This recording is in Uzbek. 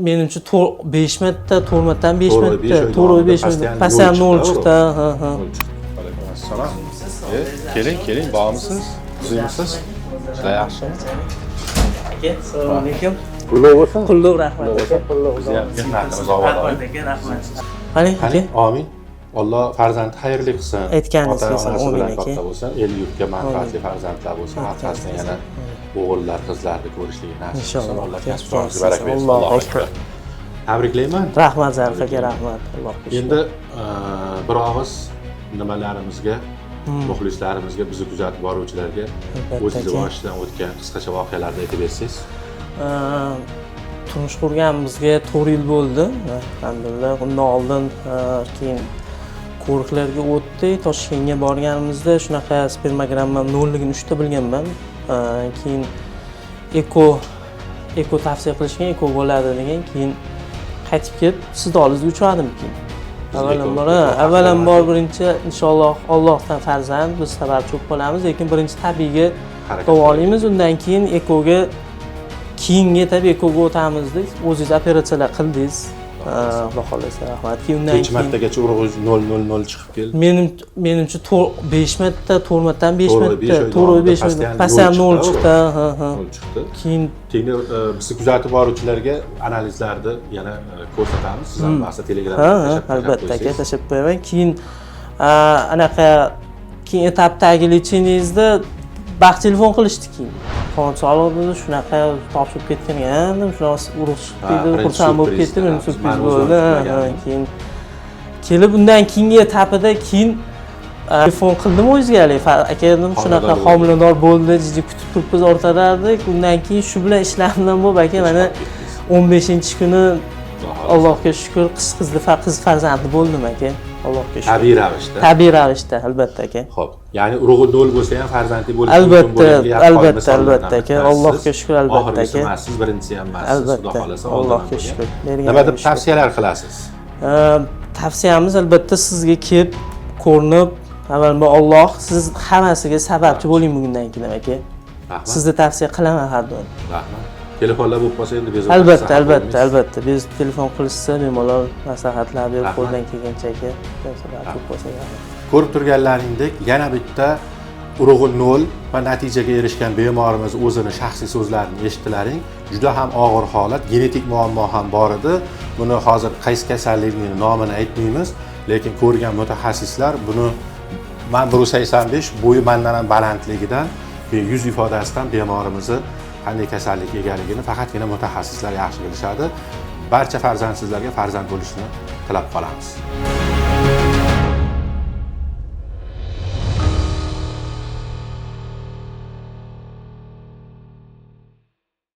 Menimcha, 5 marta, 4 martadan 5 To'rt oy, marta, besh oy 4 oy, davomida 5 marta постоянно постоянно nol nol chiqdi, chiqdi. Ha. Nol chiqdi. Alaykum assalom. Keling, keling, bormisiz? Tuzukmisiz? Ishlar yaxshimi? Aka, assalomu alaykum. Qulluq bo'lsin. Qulluq, rahmat aka, qulluq. Bizni ham mehnatimiz obod. Rahmat aka, rahmat. Qani, Qani, aka? Omin. Alloh farzandi xayrli qilsin. Aytganingiz Ota kelsin, onasi omin bilan aka. katta bo'lsin, el yurtga manfaatli farzandlar bo'lsin, orqasidan yana o'g'illar, qizlarni ko'rishligi nasib qilsin. Inshaalloh. Alloh Aka, kasb baraka bersin. Allohu Allohu akbar. akbar. Tabriklayman. Rahmat, Zarif aka, rahmat. Allohga shukr. Endi bir og'iz nimalarimizga, muxlislarimizga, bizni kuzatib boruvchilarga Albatta, o'zingizni aka. boshidan o'tgan qisqacha voqealarni aytib bersangiz. Turmush qurganimizga 4 yil bo'ldi, alhamdulillah. Undan oldin keyin ko'riklarga o'tdik. Toshkentga borganimizda shunaqa spermogramma nolligini 3 ta bilganman. Keyin eko tavsiya qilishgan, eko bo'ladi degan. Keyin qaytib kelib sizni oldingizga uchradim keyin. Avvalambor, avvalambor birinchi, inshaalloh, Allohdan farzand, biz sababchi bo'lib qolamiz, lekin birinchi tabiiyga Harakat davolaymiz, undan keyin ekoga, keyingi etap ekoga o'tamiz deb o'zingiz operatsiyalar qildingiz. Xudo xohlasa, rahmat. Keyin undan Necha keyin martagacha urug'ingiz 0 0 0 chiqib keldi? Menimcha, 5 marta, 4 martadan 5 To'rt oy, marta, besh oy 4 oy, davomida 5 marta постоянно постоянно nol nol chiqdi, chiqdi. Ha. Nol chiqdi. Keyin Keyin bizni kuzatib boruvchilarga analizlarni yana ko'rsatamiz. Siz ham ba'zi Telegramda Ha, tashlab albatta aka, qo'ysangiz. Tashlab qo'yaman. Keyin anaqa keyin etapdagi лечение ngizda baxt telefon qilishdi keyin. Xon sog'liq dedi, shunaqa topshirib ketgan ekan, shunaqa urug' chiqdi Ha, dedi, birinchi xursand bo'lib syurpriz, ketdim, ha, endi syurpriz mani o'zim bo'ldi. Ha, kutmagandim. Keyin kelib undan keyingi etapida keyin telefon qildim o'zizga, haligi, aka dedim, shunaqa Homilador bo'ldi. Homilador bo'ldi, jiji kutib turibmiz o'rtada dedik. Undan keyin shu bilan ishlarimdan bo'lib aka, mana 15-kuni Xudo xohlasa. Allohga shukur, qiz qizli qiz farzandli bo'ldim aka. Allohga shukur. Tabiiy ravishda. Tabiiy ravishda, albatta aka. Xo'p, ya'ni urug'i nol bo'lsa ham farzandli bo'lishi mumkin Albatta, bo'lgan yaqqol albatta, misollardan albatta aka. bittasi. Allohga shukur, albatta Oxirgisi aka. emassiz, birinchisi ham emassiz. Xudo Albatta. xohlasa oldin ham Allohga bo'lgan. shukur. Berganiga Nima deb shukur. tavsiyalar qilasiz? Tavsiyamiz albatta sizga kelib ko'rinib, avvalambor Alloh, siz hammasiga sababchi bo'ling bugundan keyin aka. Rahmat. Sizni tavsiya qilaman har doim. Rahmat. Telefonlar bo'lib qolsa endi bezovta Albatta, qilsa albatta, bo'lmaysiz. Albatta. Biz telefon qilishsa, bemalol maslahatlar berib, Rahmat. qo'ldan kelgancha aka. Sababchi bo'lib qolsak, rahmat. Ko'rib turganlaringdek, yana bitta urug'i nol va natijaga erishgan bemorimiz o'zini shaxsiy so'zlarini eshitdilaring. Juda ham og'ir holat, genetik muammo ham bor edi. Buni hozir qaysi kasallikning nomini aytmaymiz, lekin ko'rgan mutaxassislar buni man 1,85 bo'yi mandan ham balandligidan, keyin yuz ifodasidan bemorimizni qanday kasallik ekanligini faqatgina mutaxassislar yaxshi bilishadi. Barcha farzandsizlarga farzand bo'lishini tilab qolamiz.